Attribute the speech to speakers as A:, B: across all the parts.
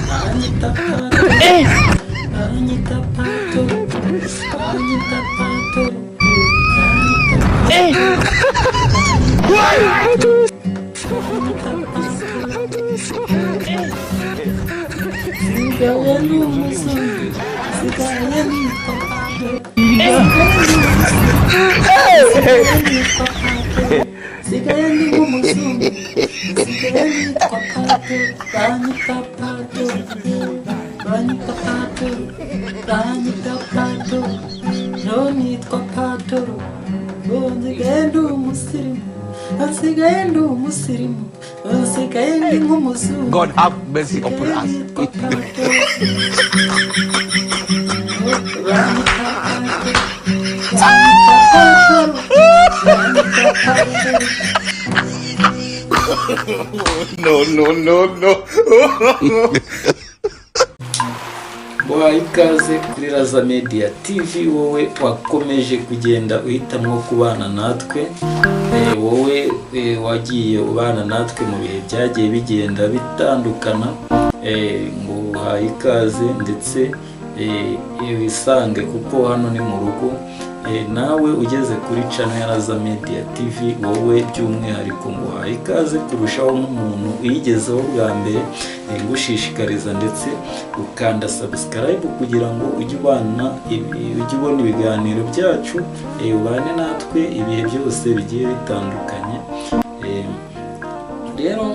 A: Banyita Pato, banyita Pato, banyita Pato, banyita Pato. Nsigaye ndi umuzungu, nsigaye nitwa Pato, nsigaye nitwa Pato, nsigaye ndi nk'umuzungu, nsigaye nitwa Pato. Banyita Pato, banyita Pato, banyita Pato, no nitwa Pato. Oh, nsigaye ndi umusirimu, nsigaye ndi umusirimu, nsigaye ndi nk'umuzungu.
B: God have mercy upon
A: Nsigaye
B: us.
A: nitwa Pato. Banyita Pato, banyita Pato, banyita Pato.
B: No, no, no, no.
A: Muhaye ikaze kuri Raza Media TV, wowe wakomeje kugenda uhitamo kubana natwe, wowe wagiye ubana natwe mu bihe byagiye bigenda bitandukana, ngo uhaye ikaze ndetse wisange kuko hano ni mu rugo. Nawe ugeze kuri channel ya Raza Media TV, wowe by'umwihariko ngo uhaye ikaze kurushaho nk'umuntu uyigezeho bwa mbere, ngushishikariza ndetse ukanda subscribe kugira ngo ujye ubona ibiganiro byacu, ubane natwe ibihe byose bigiye bitandukanye. Rero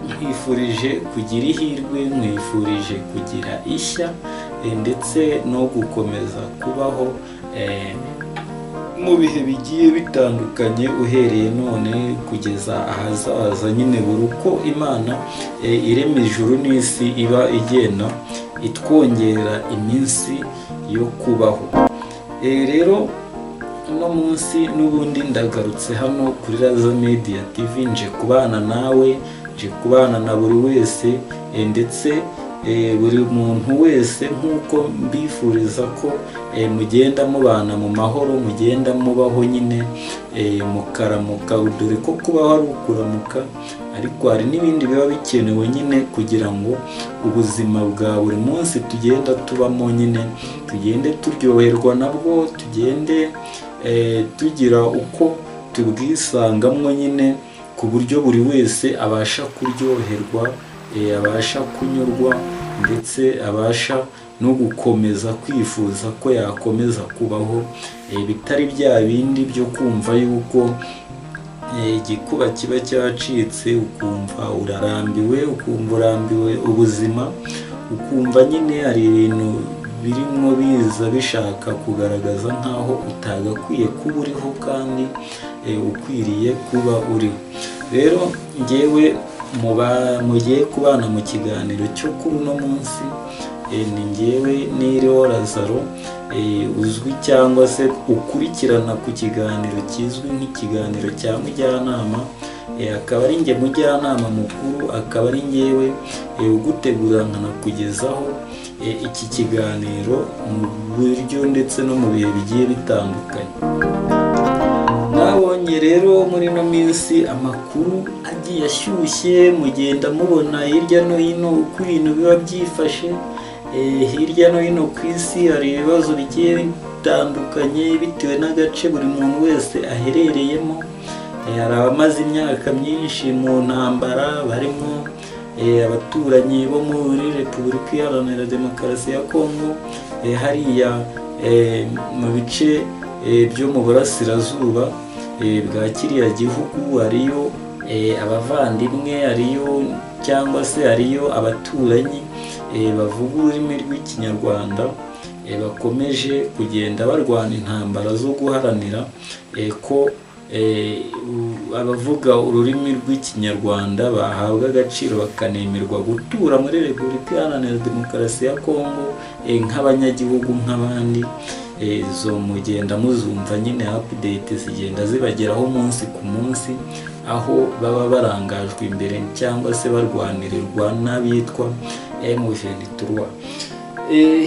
A: nkwifurije kugira ihirwe, nkwifurije kugira ishya, ndetse no gukomeza kubaho mu bihe bigiye bitandukanye uhereye none kugeza ahazaza nyine. Buri uko Imana irema ijuru n'isi iba igenda itwongera iminsi yo kubaho. Rero uno munsi n'ubundi ndagarutse hano kuri Raza Media TV, nje kubana nawe, nje kubana na buri wese, ndetse buri muntu wese nk'uko mbifuriza ko mugenda mubana mu mahoro, mugenda mubaho nyine, mukaramuka, dore ko kubaho ari ukuramuka, ariko hari n'ibindi biba bikenewe nyine kugira ngo ubuzima bwa buri munsi tugenda tubamo nyine tugende turyoherwa nabwo, tugende tugira uko tubwisangamo nyine, ku buryo buri wese abasha kuryoherwa, abasha kunyurwa, ndetse abasha no gukomeza kwifuza ko yakomeza kubaho, bitari bya bindi byo kumva yuko igikuba kiba cyacitse, ukumva urarambiwe, ukumva urambiwe ubuzima, ukumva nyine hari ibintu birimo biza bishaka kugaragaza nk'aho utagakwiye kuba uriho kandi ukwiriye kuba uriho. Rero ngewe mugiye kubana mu kiganiro cyo kuri uno munsi, ni ngewe Niriho Lazaro, uzwi cyangwa se ukurikirana ku kiganiro kizwi nk'ikiganiro cya Mujyanama, akaba ari njye mujyanama mukuru, akaba ari ngewe ugutegura nkanakugezaho iki kiganiro mu buryo ndetse no mu bihe bigiye bitandukanye. Mwabonye rero muri ino minsi amakuru agiye ashyushye, mugenda mubona hirya no hino uko ibintu biba byifashe. Hirya no hino ku isi hari ibibazo bigiye bitandukanye bitewe n'agace buri muntu wese aherereyemo. Hari abamaze imyaka myinshi mu ntambara, barimo abaturanyi bo muri Repubulika Iharanira Demokarasi ya Kongo, hariya mu bice byo mu burasirazuba bwa kiriya gihugu hariyo abavandimwe, hariyo cyangwa se hariyo abaturanyi bavuga ururimi rw'Ikinyarwanda, bakomeje kugenda barwana intambara zo guharanira ko abavuga ururimi rw'Ikinyarwanda bahabwa agaciro bakanemerwa gutura muri Repubulika Iharanira Demokarasi ya Kongo nk'abanyagihugu nk'abandi. Izo mugenda muzumva nyine, update zigenda zibageraho umunsi ku munsi, aho baba barangajwe imbere cyangwa se barwanirirwa n'abitwa M23.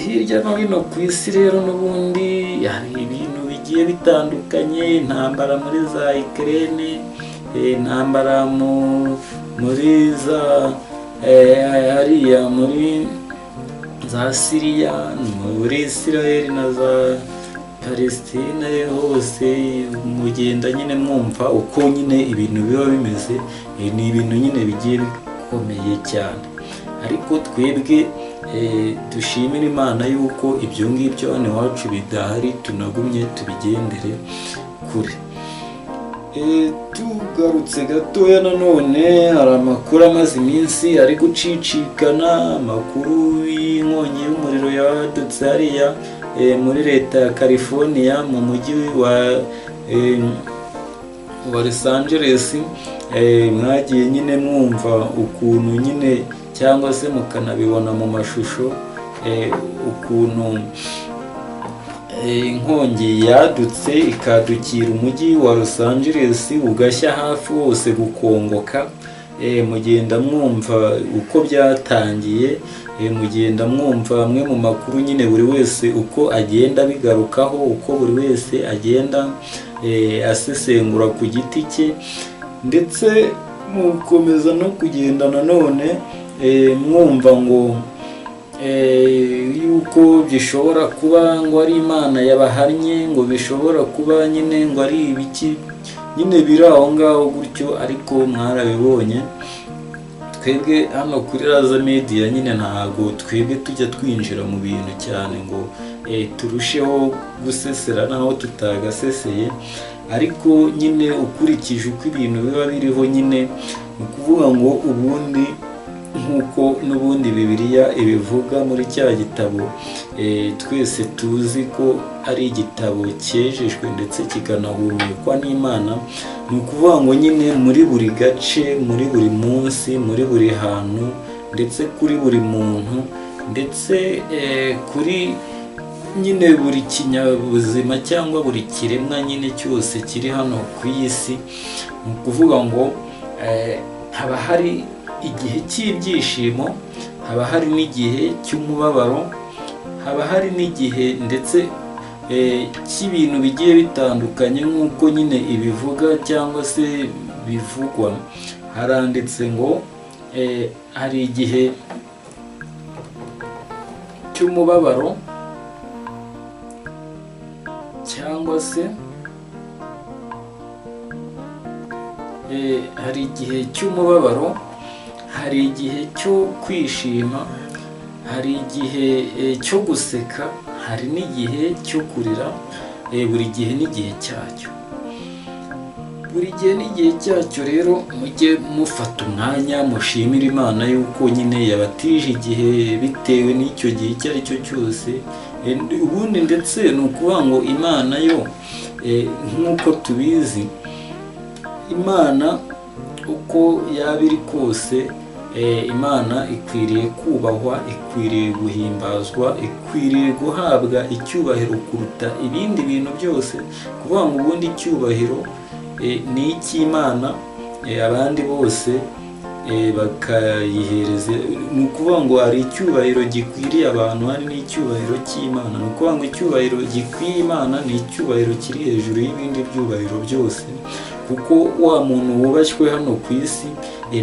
A: Hirya no hino ku isi rero n'ubundi hari ibintu bigiye bitandukanye, intambara muri za Ukraine, intambara mu muri za hariya muri za Siriya, muri Isirayeli na za Palestine hose, mugenda nyine mwumva uko nyine ibintu biba bimeze. Ni ibintu nyine bigiye bikomeye cyane, ariko twebwe dushimira Imana yuko ibyo ngibyo hano iwacu bidahari, tunagumye tubigendere kure. Tugarutse gatoya nanone, hari amakuru amaze iminsi ari gucicikana, amakuru y'inkongi y'umuriro yadutse hariya muri leta ya California mu mujyi wa Los Angeles. Mwagiye nyine mwumva ukuntu nyine, cyangwa se mukanabibona mu mashusho, ukuntu inkongi yadutse ikadukira umujyi wa Los Angeles, ugashya hafi wose gukongoka. Mugenda mwumva uko byatangiye, mugenda mwumva amwe mu makuru nyine buri wese uko agenda bigarukaho, uko buri wese agenda asesengura ku giti cye, ndetse mukomeza no kugenda nanone mwumva ngo yuko bishobora kuba ngo ari Imana yabahannye, ngo bishobora kuba nyine ngo ari ibiki nyine biri aho ngaho gutyo. Ariko mwarabibonye, twebwe hano kuri Raza Media nyine ntabwo twebwe tujya twinjira mu bintu cyane ngo turusheho gusesera naho tutagaseseye, ariko nyine ukurikije uko ibintu biba biriho nyine, ni ukuvuga ngo ubundi nk'uko n'ubundi Bibiliya ibivuga muri cya gitabo twese tuzi ko ari igitabo cyejejwe ndetse kikanahumekwa n'Imana, ni ukuvuga ngo nyine muri buri gace, muri buri munsi, muri buri hantu, ndetse kuri buri muntu, ndetse kuri nyine buri kinyabuzima cyangwa buri kiremwa nyine cyose kiri hano ku isi, ni ukuvuga ngo haba hari igihe cy'ibyishimo, haba hari n'igihe cy'umubabaro, haba hari n'igihe ndetse cy'ibintu bigiye bitandukanye nk'uko nyine ibivuga cyangwa se bivugwa. Haranditse ngo hari igihe cy'umubabaro cyangwa se hari igihe cy'umubabaro, hari igihe cyo kwishima, hari igihe cyo guseka, hari n'igihe cyo kurira. Buri gihe n'igihe cyacyo, buri gihe n'igihe cyacyo. Rero mujye mufata umwanya mushimire Imana yuko nyine yabatije igihe bitewe n'icyo gihe icyo ari cyo cyose. Ubundi ndetse ni ukuvuga ngo Imana yo nk'uko tubizi, Imana uko yaba iri kose, Imana ikwiriye kubahwa, ikwiriye guhimbazwa, ikwiriye guhabwa icyubahiro kuruta ibindi bintu byose. Kuvuga ngo ubundi icyubahiro ni icy'Imana, abandi bose bakayihereza. Ni ukuvuga ngo hari icyubahiro gikwiriye abantu, hari n'icyubahiro cy'Imana. Ni ukuvuga ngo icyubahiro gikwiye Imana ni icyubahiro kiri hejuru y'ibindi byubahiro byose, kuko wa muntu wubashywe hano ku isi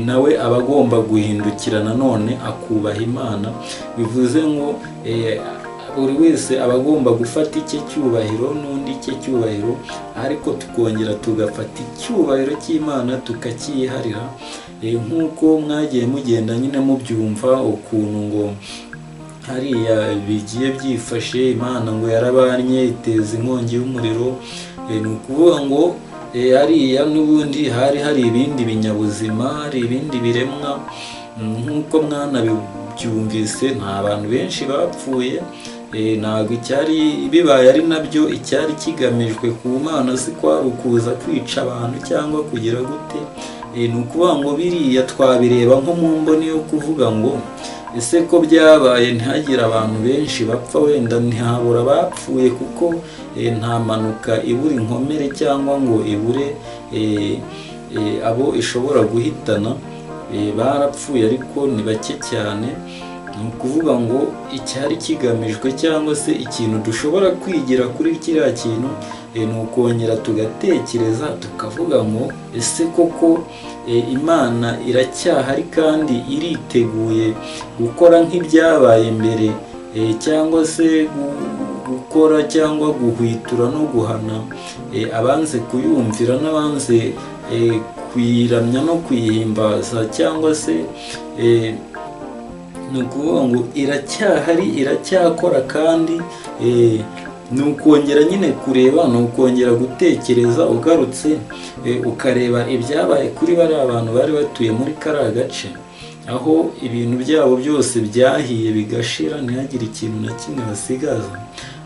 A: nawe aba agomba guhindukira nanone akubaha Imana. Bivuze ngo buri wese aba agomba gufata icye cyubahiro n'undi icye cyubahiro, ariko tukongera tugafata icyubahiro cy'Imana tukacyiharira. Nk'uko mwagiye mugenda nyine mubyumva ukuntu ngo hariya bigiye byifashe, Imana ngo yarabanye iteza inkongi y'umuriro. Ni ukuvuga ngo hariya n'ubundi hari hari ibindi binyabuzima, hari ibindi biremwa, nk'uko mwanabyumvise nta bantu benshi bapfuye. Ntabwo icyari bibaye ari nabyo icyari kigamijwe ku Mana si kwari ukuza kwica abantu cyangwa kugira gute. Ni ukuvuga ngo biriya twabireba nko mu mboni yo kuvuga ngo ese ko byabaye ntihagire abantu benshi bapfa, wenda ntihabura bapfuye, kuko nta mpanuka ibura inkomere cyangwa ngo ibure abo ishobora guhitana. Barapfuye ariko ni bake cyane. Ni ukuvuga ngo icyari kigamijwe cyangwa se ikintu dushobora kwigira kuri kiriya kintu, Ni ukongera tugatekereza tukavuga ngo ese koko Imana iracyahari kandi iriteguye gukora nk'ibyabaye mbere, cyangwa se gukora cyangwa guhwitura no guhana abanze kuyumvira n'abanze kuyiramya no kuyihimbaza, cyangwa se ni ukuvuga ngo iracyahari, iracyakora. Kandi ni ukongera nyine kureba, ni ukongera gutekereza, ugarutse ukareba ibyabaye kuri bariya bantu bari batuye muri kariya gace, aho ibintu byabo byose byahiye bigashira, ntihagire ikintu na kimwe basigaza.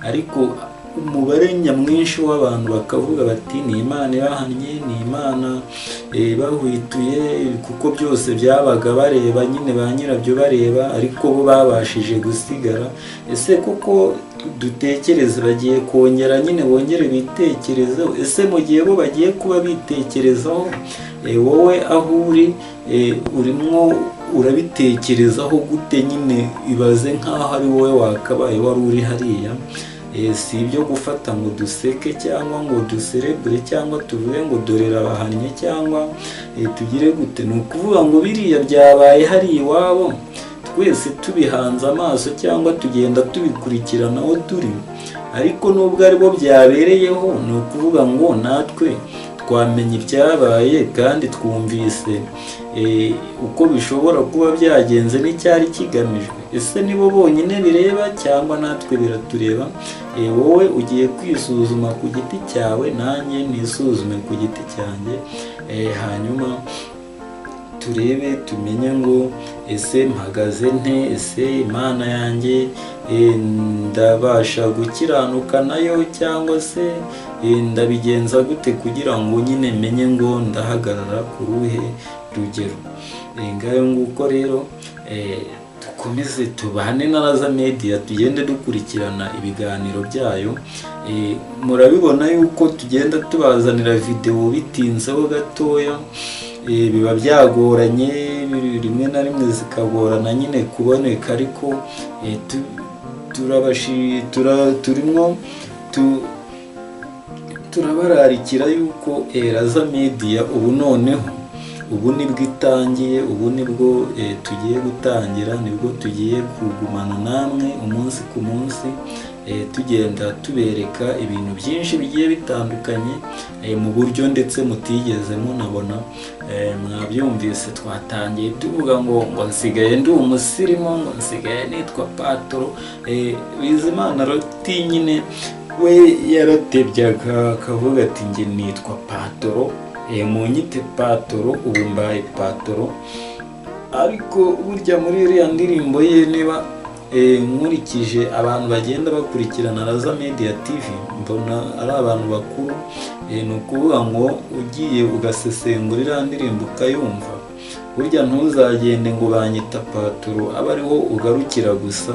A: Ariko umubare nyamwinshi w'abantu bakavuga bati ni Imana ibahannye, ni Imana ibahwituye, kuko byose byabaga bareba nyine ba nyirabyo bareba, ariko bo babashije gusigara. Ese koko dutekereze, bagiye kongera nyine bongere bitekerezeho? Ese mu gihe bo bagiye kuba bitekerezaho, wowe aho uri urimo urabitekerezaho gute? Nyine ibaze nk'aho ari wowe wakabaye wari uri hariya. Si ibyo gufata ngo duseke cyangwa ngo duserebure cyangwa tuvuge ngo dorera abahannye cyangwa tugire gute. Ni ukuvuga ngo biriya byabaye hari iwabo, twese tubihanze amaso cyangwa tugenda tubikurikirana aho turi, ariko nubwo aribo byabereyeho, ni ukuvuga ngo natwe twamenye ibyabaye kandi twumvise uko bishobora kuba byagenze n'icyari kigamijwe. Ese nibo bonyine bireba cyangwa natwe biratureba? Wowe ugiye kwisuzuma ku giti cyawe, nanjye nisuzume ku giti cyanjye, hanyuma turebe tumenye ngo ese mpagaze nte? Ese Imana yanjye ndabasha gukiranuka nayo, cyangwa se ndabigenza gute kugira ngo nyine menye ngo ndahagarara ku ruhe rugero? Ngayo nguko rero, dukomeze tubane na Raza Media, tugende dukurikirana ibiganiro byayo. Murabibona yuko tugenda tubazanira videwo bitinzeho gatoya, biba byagoranye, rimwe na rimwe zikagorana nyine kuboneka, ariko turimo turabararikira yuko Raza Media ubu noneho ubu nibwo itangiye, ubu nibwo tugiye gutangira, nibwo tugiye kugumana namwe umunsi ku munsi, tugenda tubereka ibintu byinshi bigiye bitandukanye mu buryo ndetse mutigeze munabona. Mwabyumvise, twatangiye tuvuga ngo nsigaye ndi umusirimu, ngo nsigaye nitwa Patoro. Bizimana Loti nyine we yaratebyaga akavuga ati njye nitwa Patoro, munyite Patoro, ubu mbaye Patoro. Ariko burya muri iriya ndirimbo ye, niba nkurikije abantu bagenda bakurikirana Raza Media TV, mbona ari abantu bakuru, ni ukuvuga ngo ugiye ugasesengura iriya ndirimbo ukayumva, burya ntuzagende ngo banyita Patoro abe ariho ugarukira gusa,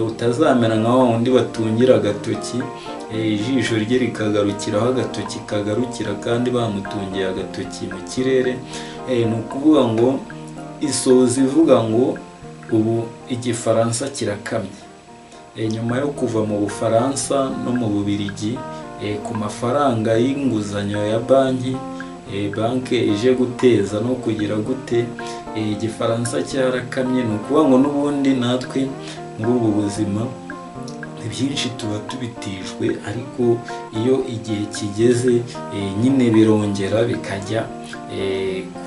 A: utazamera nka wa wundi batungira agatoki, ijisho rye rikagarukira aho agatoki kagarukira kandi bamutungiye agatoki mu kirere. Ni ukuvuga ngo isoza ivuga ngo ubu igifaransa kirakamye. Nyuma yo kuva mu Bufaransa no mu Bubiligi ku mafaranga y'inguzanyo ya banki, banki ije guteza no kugira gute, igifaransa cyarakamye. Ni ukuvuga ngo n'ubundi natwe muri ubu buzima byinshi tuba tubitijwe, ariko iyo igihe kigeze nyine birongera bikajya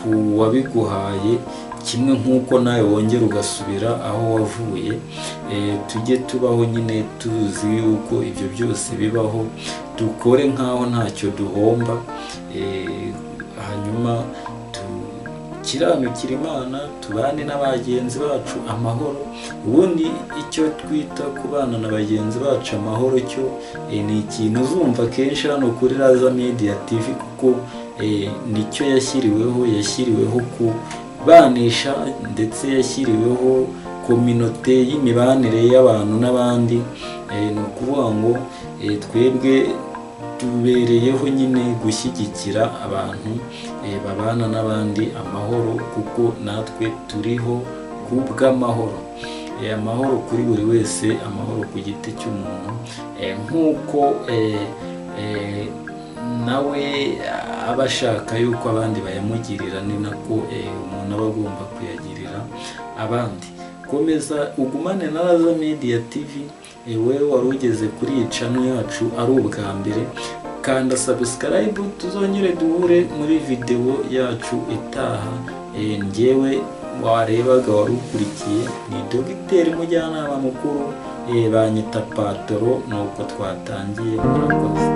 A: ku wabiguhaye, kimwe nk'uko nawe wongera ugasubira aho wavuye. Tujye tubaho nyine tuzi yuko ibyo byose bibaho, dukore nk'aho ntacyo duhomba, hanyuma tukiranukire Imana, tubane na bagenzi bacu amahoro. Ubundi icyo twita kubana na bagenzi bacu amahoro cyo ni ikintu uzumva kenshi hano kuri Raza Media TV, kuko nicyo yashyiriweho, yashyiriweho kubanisha, ndetse yashyiriweho kominote y'imibanire y'abantu n'abandi. Ni ukuvuga ngo twebwe tubereyeho nyine gushyigikira abantu babana n'abandi amahoro, kuko natwe turiho kubw'amahoro. Amahoro kuri buri wese, amahoro ku giti cy'umuntu, nk'uko Nawe aba ashaka yuko abandi bayamugirira, ni nako umuntu aba agomba kuyagirira abandi. Komeza ugumane na Raza Media TV. Wowe wari ugeze kuri iyi channel yacu ari ubwa mbere, kanda subscribe, tuzongere duhure muri videwo yacu itaha. Njyewe warebaga, wari ukurikiye, ni Dogiteri Mujyanama Mukuru, banyita Patoro. Nuko twatangiye, murakoze.